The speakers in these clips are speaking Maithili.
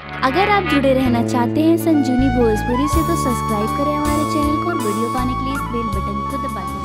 अगर आप जुड़े रहना चाहते हैं संजीवनी भोजपुरी से तो सब्सक्राइब करें हमारे चैनल को और वीडियो पाने के लिए इस बेल बटन को दबा दें।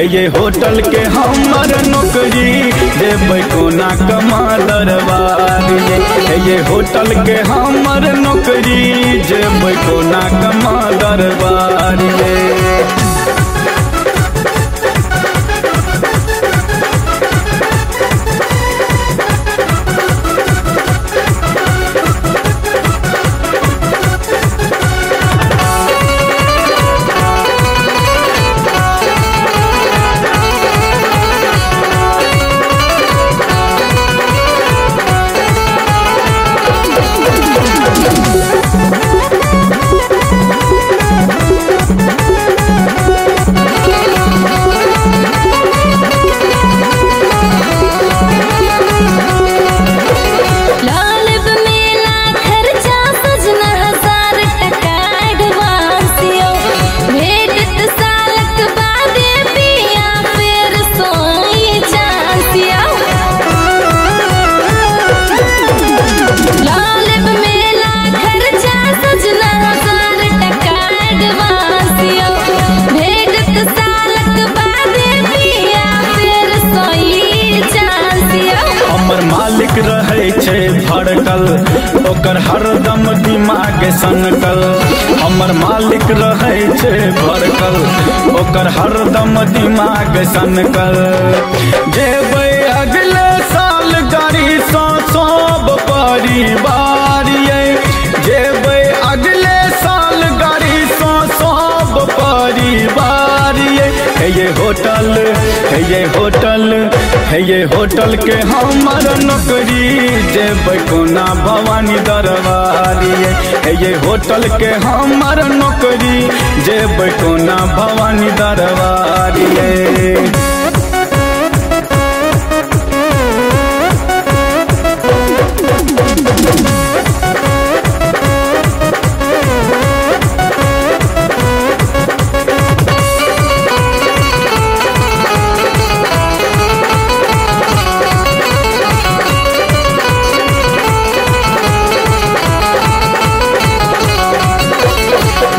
ये होटल के हमर नौकरी देबै कोना कमा दरबार ये होटल के हमर नौकरी देबै कोना कमा दरबार। मालिक रहे छे भड़कल ओकर हरदम दिमाग सनकल। हमर मालिक रहे छे भड़कल ओकर हरदम दिमाग सनकल। जेबै अगले साल गाड़ी सँ सब परिवार ये, जेबै अगले साल गाड़ी सँ सब परिवार ये। हे होटल, हे होटल, हे होटल के हमर नौकरी जेबै कोना भवानी दरबार ये। होटल के हमर नौकरी जेबै कोना भवानी दरबार ये।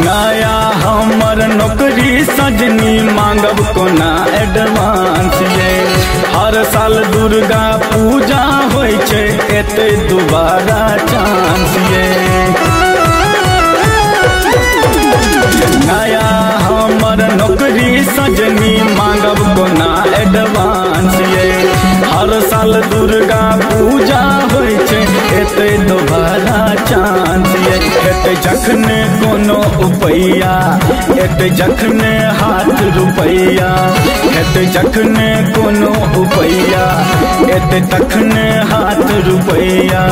नया हमर नौकरी सजनी मांगब कोना एडवांस ये। हर साल दुर्गा पूजा होइ छे एते दोबारा चांस ये। नया हमर नौकरी सजनी मांगब कोना एडवांस ये। हर साल दुर्गा पूजा होइ छे एते दोबारा चांस ये। एते जखने कोनो उपैया, एते जखने हाथ रुपैया, एते जखने कोनो उपैया, एते तखने हाथ रुपैया।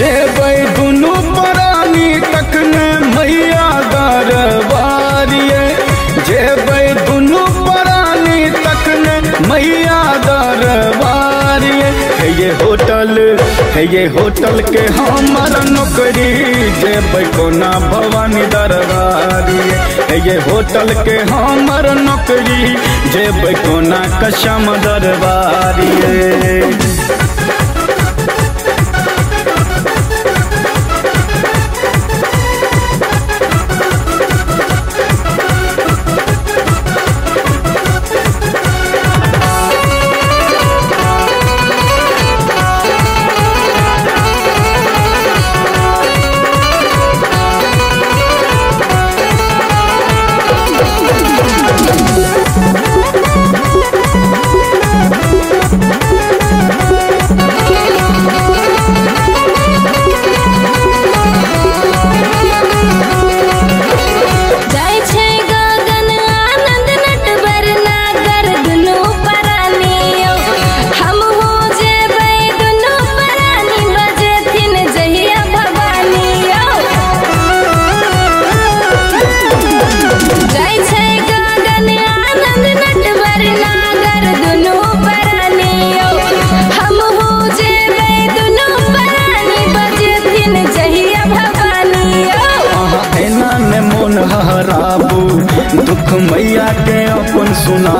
जेबै दुनू प्राणी तखने मैया दरबार ये, जेबै दुनू प्राणी तखने मैया दरबार ये। हे होटल, हे होटल के हमर नौकरी जेबै कोना भवानी दरबार ये। हे होटल के हमर नौकरी जेबै कोना कसम दरबार ये।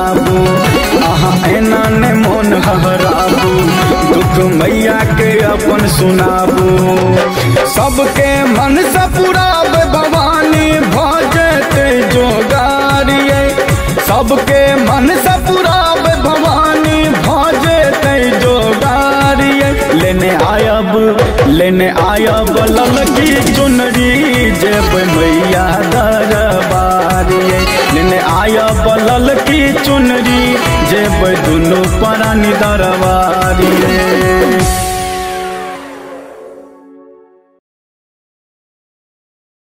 मनाबू, अहाँ एना ने मोन हहराबू, दुख मैया के अपन सुनाबू। सबके मन से पुराबे भवानी भऽ जेतै जोगारिये, सबके मन से पुराबे भवानी भऽ जेतै जोगारिये। लेने आयब ललकी चुनरी जेबै मैया दरबारिये। लेने आयब ललकी चुनरी जेबै दुनू प्राणी दरबारिये।